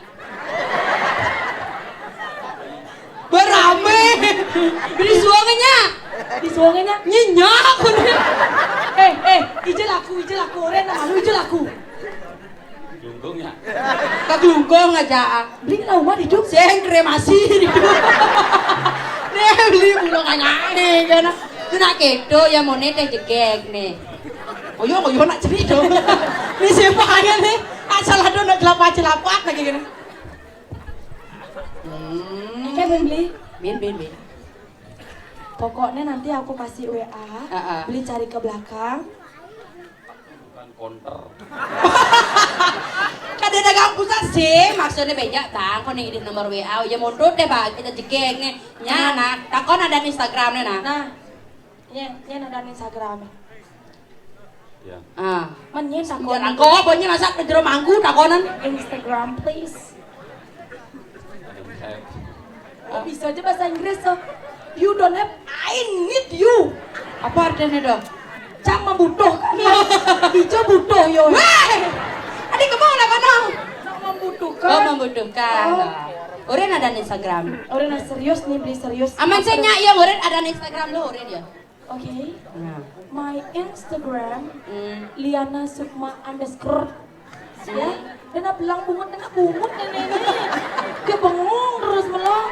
Berame. Beli suangnya. Di suangnya. Nyenyak. Eh, eh, ijel aku, ijel aku, oren malu ijel aku. Glungkung ya? Kaglungkung aja. Beli lah umat hidup. Sing kremasi hidup. Nih beli pulang anak nih kan. Itu nak kedo ya mau nih teh jegeg nih. Oh yo, oh yo nak cerita. Nih siapa aja nih? Asal ada nak jelapa-jelapat lagi gini. Hmm. Oke, Bun, beli. Bin, bin, bin. Pokoknya nanti aku kasih W A, heeh, beli cari ke belakang. Bukan konter. Kada ada kampus sih, maksudnya bejak bang, kau nih di nomor W A, ya mundur deh bang, kita jegeg nih. Nya, nah, takon ada Instagramnya nah. Nah, nya, nya ada Instagram. Ya. Ah. Men nya takon. Jangan kau, pokoknya masa ke jero mangku takonan. Instagram, please. Oh, bisa aja bahasa Inggris tuh. You don't have, I need you. Apa artinya dong? Cak membutuhkan. Ijo butuh yo. Weh! Adi kemana kono? Cak membutuhkan. Oh, membutuhkan. Oh. Oren ada Instagram. Oren serius nih, beli serius. Aman sih nyak ya, oren ada Instagram lo, oren ya. Oke. Nah. My Instagram, hmm, Liana Sukma underscore. Ya, dan belang bungut, dan bungut nenek ini. Dia bengong terus melong.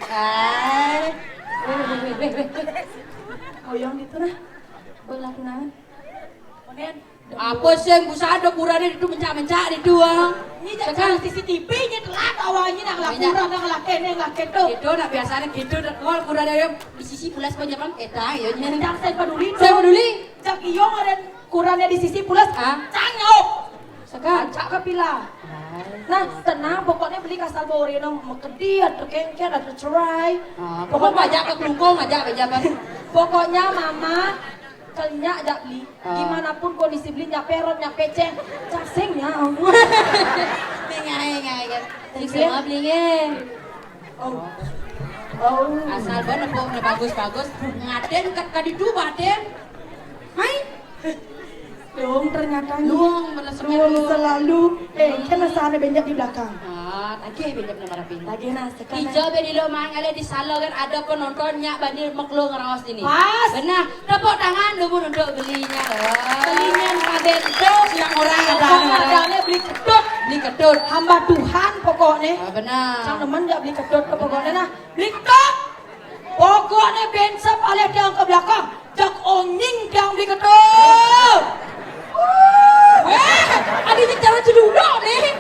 Hai. Weh, weh, weh, weh, weh. Koyong gitu nah. Belah tunangan. Kemudian apa sih yang bisa ada kurane itu mencak-mencak itu ah. Ini jangan C C T V-nya telat awalnya nak lakukan nak lakukan nak lakukan tuh. Itu nak biasanya gitu nak kalau kurane ya di sisi pulas panjang kita ya. Jangan saya peduli. Saya peduli. Cak iyo ngaren kurane di sisi pulas. Ah. Canyok. Sekarang cak kepila. Nah, tenang, pokoknya beli kasal bore no mekedi atau kengker atau cerai. Ah, pokoknya ajak ke kelungkung, ajak pejabat. Pokoknya mama kelnya ajak beli. Ah. Gimana pun kondisi beli nyak perot, nyak peceng, cak sing nyak. Ngai ngai kan. Sing semua beli nge. Oh. Oh. Asal bae nembung bagus-bagus, ngaden kat kaditu batin. Hai. Dong ternyata nih. Luang bener. Luang selalu. Eh, kan sana banyak di belakang. Ah, tagih banyak nama rapi. Tagih nah sekarang. Ijo be dilo mangalih di salo kan ada penonton nyak bani meklo ngeraos ini. Pas. Benar. Tepuk tangan dulu untuk belinya. Belinya Pak Bento yang orang ada. Adanya beli ketut. Beli ketut. Hamba Tuhan pokoknya. Ah, benar. Cang teman nggak beli ketut ke pokoknya nah. Beli ketut. Pokoknya bensep alih tiang ke belakang. Jak onying tiang beli ketut. Weh, adanya cara cedulok nih.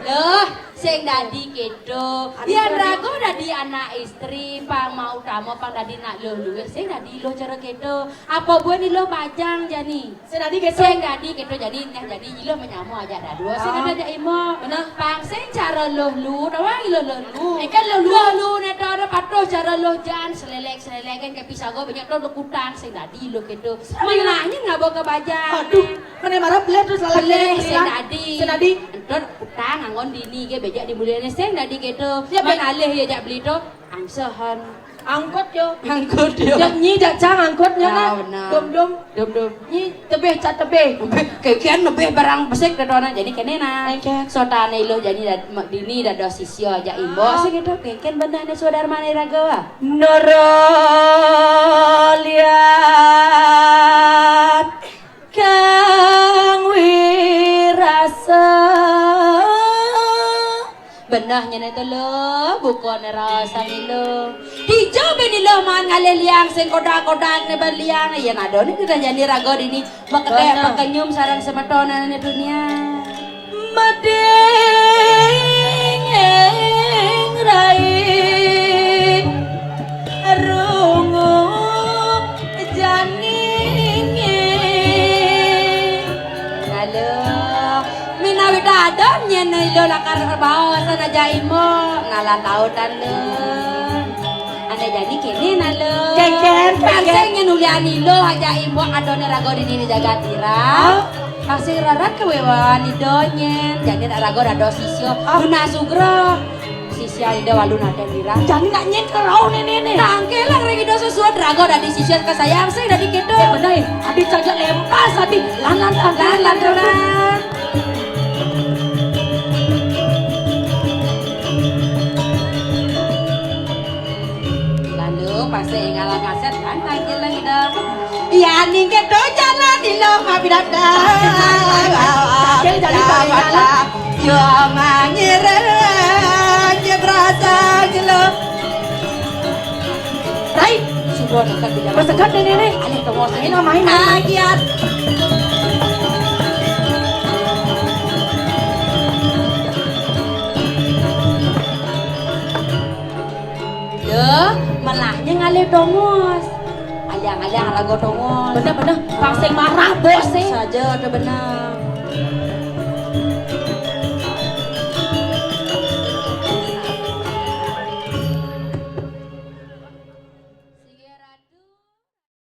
Loh, sing dadi kedo. Yan rago dadi anak istri, pang mau utama, pang dadi nak luh luwih. Sing dadi luh cara kedo. Apa buah ni luh bajang jani? Sing dadi kedo. Sing dadi kedo jani, neh dadi luh menyamo aja dah dua. Sing ada aja imo. Benar. Pang sing cara luh lu, tawang luh luh lu. Ikan luh lu. Luh lu ne tau ada patuh cara luh jan, selelek-selelek kan ke pisau gua banyak tuh lekutan, sing dadi luh kedo. Menangnya ngabo ke bajang. Aduh. Mana marah pelih terus lalat pelih, sing dadi. Sing dadi. Entar utang anggon dini ge bejak di muliane sing dadi gitu. Ya, men alih ya jak beli to. Angsehan. Angkut yo. Angkut yo. Jak nyi jak cang angkutnya nah. Dom dom. Dom dom. Nyi tebih cat tebih. Kekian lebih barang besik datonan jadi kene nah. Sotane lo jadi dini dados sisya jak imbo sing gitu. Kekian benar ne saudara mane raga. Noro liat kang wirasa. Benah nyene to lo, bukone raosan lo. Dijo ben ilo man ngalih liang sing kodak-kodak ne ben liang. Yen adone kita jani raga dini makete pekenyum sareng semetonane dunia. Mading ing rai rungu janing Ada nyén Ilo lakar baosan Aja Imbo. Nah lah tau tan Lo. Ané jani kéné nah Lo. Kénkén, kénkén. Parsing nyén ulian Ilo Aja Imbo adoné raga dini di jagat Tirang. Hah? Parsing rarat kawéwahan Ida nyén. Jani raga dados sisya. Hah? Nunas sugra. Sisya Ida walu natén Tirang. Jani nak nyén kerau néné né. Tangkélang ring Ida sesuat raga dadi sisya kasayang sing dadi kéto. Eh, bener, eh. Adi saja lempas adi. Lan, lan, lan, lan, lan, lan. Lalu pas énggal kasét kan lagi lagi dah. Iya ning kéto jalan di lo mah pidatang. Jadi, jadi, jadi, jadi. Yo mangiring jebrasa jelo. Rai, sudah dekat di jalan. Bersekat deh, Nenek. Alih ke bawah sini, main, main, main. Agiat. Yeuh, melahnya ngalih dongos. Aliang-aliang raga dongos. Bener, bener. Pang sing marah, bos, sih. Saja, ada bener.